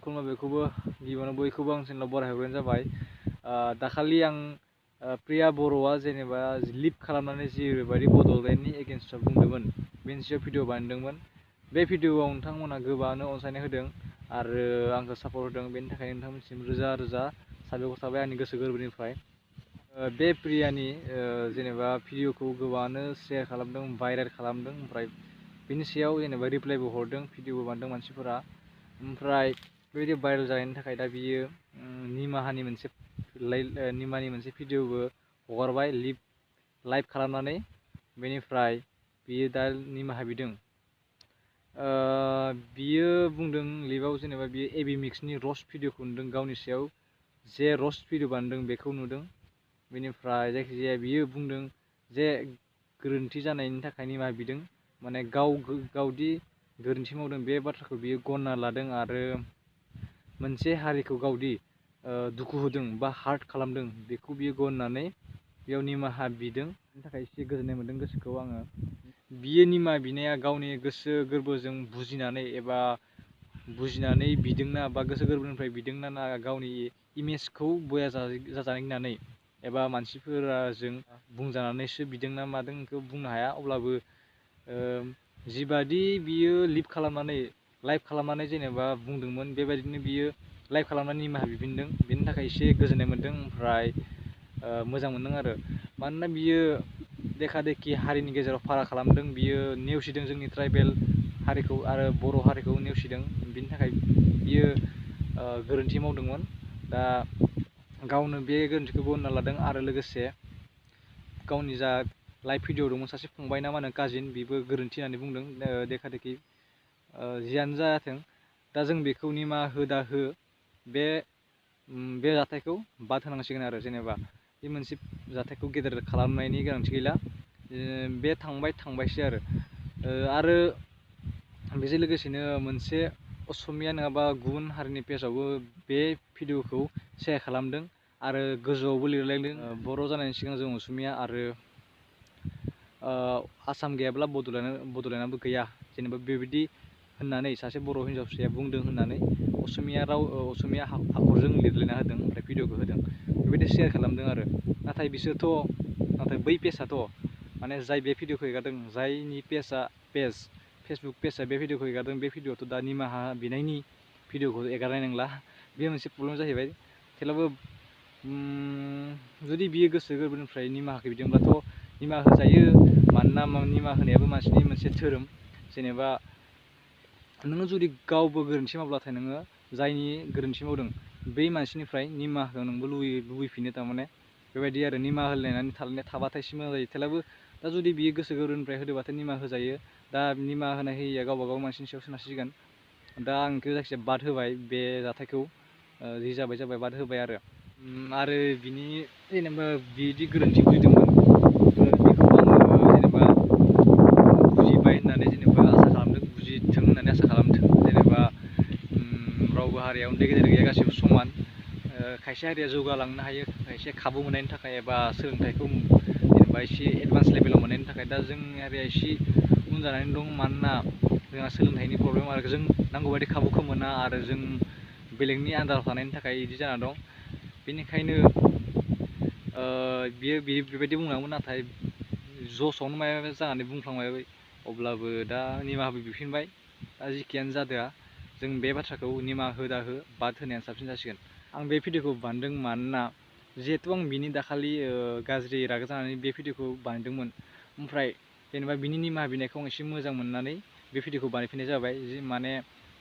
खुलुमो बेखौबो गिबियावनो बयखौबो आं चेनेलाव बराय हरग्रोनाय जाबाय। दाखालि आं प्रिया बर'आ जेनेबा लिभ खालामनानै जिबायदि बड'लेण्डनि एगेन्स्टआव बुंदोंमोन बेनि सायाव भिडिअ बानायदोंमोन। बे भिडिअआव नोंथांमोना गोबाङानो अनसायनाय होदों आरो आंखौ सापर्ट होदों। बेनि थाखाय नोंथांमोनसिम रोजा रोजा साबायखर थाबाय आंनि गोसो गोरबोनिफ्राय। बे प्रियानि जेनेबा भिडिअखौ गोबाङानो शेयार खालामदों, भाइरेल खालामदों, ओमफ्राय बिनि सायाव जेनेबा रिप्लाइबो हरदों, भिडिअबो बानायदों मानसिफोरा। ओमफ्राय बेबायदि भाइरेल जानायनि थाखाय दा बियो निमाहानि मोनसे भिडिअबो हगारबाय लाइभ खालामनानै। बेनिफ्राय बियो दा निमाहा बिदों। बियो बुंदों लिभआव जेनेबा बियो एबि मिक्सनि रस्ट भिडिअखौ नुदों, गावनि सायाव जे रस्ट भिडिअ बानायदों बेखौ नुदों। बेनिफ्राय जायखिजाया बियो बुंदों जे गोरोन्थि जानायनि थाखाय निमाहा बिदों, माने गावदि गोरोन्थि मावदों बे बाथ्राखौ बियो गनायना लादों आरो मोनसे हारिखौ गावदि दुखु होदों बा हार्ट खालामदों बेखौ बियो गनायनानै बेयाव निमाहा बिदों। बेनि थाखाय एसे गोजोननाय मोन्दों गोसोखौ आङो। बियो निमाहा बिनाया गावनि गोसो गोरबोजों बुजिनानै बिदोंना बा गोसो गोरबोनिफ्राय बिदोंना ना गावनि इमेजखौ बया जाजानो गिनानै एबा मानसिफोरजों बुंजानानैसो बिदोंना मादों बेखौ बुंनो हाया। अब्लाबो जिबादि बियो लाइभ खालामनानै जेनेबा बुंदोंमोन बेबायदिनो बियो लाइभ खालामनानै निमाहा बिफिनदों। बेनि थाखाय एसे गोजोननाय मोन्दों, ओमफ्राय मोजां मोन्दों आरो। मानोना बियो देखा देखि हारिनि गेजेराव फाराग खालामदों, बियो नेवसिदों जोंनि ट्राइबेल हारिखौ आरो बर' हारिखौ नेवसिदों। बिनि थाखाय बियो गोरोन्थि मावदोंमोन। दा गावनो बे गोरोन्थिखौ गनायना लादों आरो लोगोसे गावनि जा लाइभ भिडिअ दंमोन, सासे फंबाय ना मा होनो काजिन, बेबो गोरोन्थि होननानै बुंदों देखा देखि। जियानो जाथों, दा जों बेखौ निमाहा हो बे जाथायखौ बाद होनांसिगोन आरो। जेनेबा बे मोनसे जाथायखौ गेदेर खालामनायनि गोनांथि गैला, बे थांबायसो आरो बेजों लोगोसेनो मोनसे असमिया नङाबा गुबुन हारिनि पेजावबो बे भिडिअखौ शेयार खालामदों आरो गोजौआवबो लिरलायदों बर' जानायनि सिगां जों असमिया आरो आसाम गैयाब्ला बड'लेण्डआबो गैया, जेनेबा बेबायदि होननानै सासे बर' हिन्जावसाया बुंदों होननानै असमिया आखरजों लिरलायना होदों, ओमफ्राय भिडिअखौ होदों। बेबायदि शेयार खालामदों आरो। नाथाय बै पेजआथ' माने जाय बे भिडिअखौ एगारदों, जायनि फेसबुक पेजआ बे भिडिअखौ एगारदों, बे भिडिअआथ' दा निमाहा बिनायनि भिडिअखौ एगारनाय नंला। बे मोनसे प्रब्लेम जाहैबाय। थेवब्लाबो जुदि बियो गोसो गोरबोनिफ्राय निमाहाखौ बिदोंब्लाथ' निमाहा होजायो। मानोना निमाहा होनायाबो मानसिनि मोनसे धोरोम। जेनेबा नोङो जुदि गावबो गोरोन्थि मावब्लाथाय नोङो जायनि गोरोन्थि मावदों बै मानसिनिफ्राय निमाहाखौ नोंबो लुबैफिनो, थारमाने बेबायदि आरो। निमाहा होलायनानै थाबाथाय एसे मोजां जायो। थेवब्लाबो दा जुदि बियो गोसो गोरबोनिफ्राय होदोंबाथाय निमाहा होजायो। दा निमाहा होनाय होयिया गावबा गाव मानसिनि सायाव सोनारसिगोन। दा आं बेखौ जायखिजाया बाद होबाय, बे जाथायखौ जि जाबाय बाद होबाय आरो बिनि जेनेबा बिदि गोरोन्थि बुजिदोंमोन बेखौ आङो जेनेबा बुजिबाय होननानै जेनेबा आसा खालामदों, बुजिथों होननानै आसा खालामदों। जेनेबा रावबो हारिया उन्दै गेदेर गैया, गासैबो समान। खायसे हारिया जौगालांनो हायो खायसे खाबु मोननायनि थाखाय एबा सोलोंथाइखौ जेनेबा एसे एडभान्स लेभेलाव मोननायनि थाखाय। दा जोंनि हारिया एसे उन जानानै दं, मानोना जोंहा सोलोंथाइनि प्रब्लेम आरो जों नांगौबायदि खाबुखौ मोना आरो जों बेलेगनि आन्दाराव थानायनि थाखाय बिदि जाना दं। बेनिखायनो बियो बेबायदि बुंनांगौमोन, नाथाय जसावनो माबा जानानै बुंफ्लांबाय। अब्लाबो दा निमाहाबो बिफिनबाय। दा जिखियानो जादोआ, जों बे बाथ्राखौ निमाहा हो बाद होनायानो साबसिन जासिगोन। आं बे भिडिअखौ बानायदों मानोना जिहेथु आं बिनि दाखालि गाज्रि रागा जानानै बे भिडिअखौ बानायदोंमोन, ओमफ्राय जेनेबा बिनि निमाहा बिनायखौ आं एसे मोजां मोननानै बे भिडिअखौ बानायफिननाय जाबाय। माने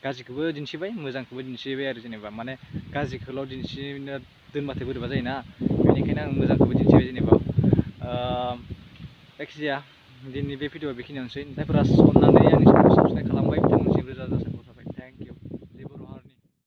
गाज्रिखौबो दिन्थिबाय, मोजांखौबो दिन्थिबाय आरो। जेनेबा माने गाज्रिखौल' दिन्थिनो दोनबाथाय बोरैबा जायोना, बेनिखायनो आं मोजांखौबो दिन्थिबाय। जेनेबा जायखिजाया दिनैनि बे भिडिअआ बेखिनियानोसै। जायफोरा अननानै आंनि चेनेलखौ साबसक्राइब खालामबाय बिथांमोननिसिम रोजा रोजा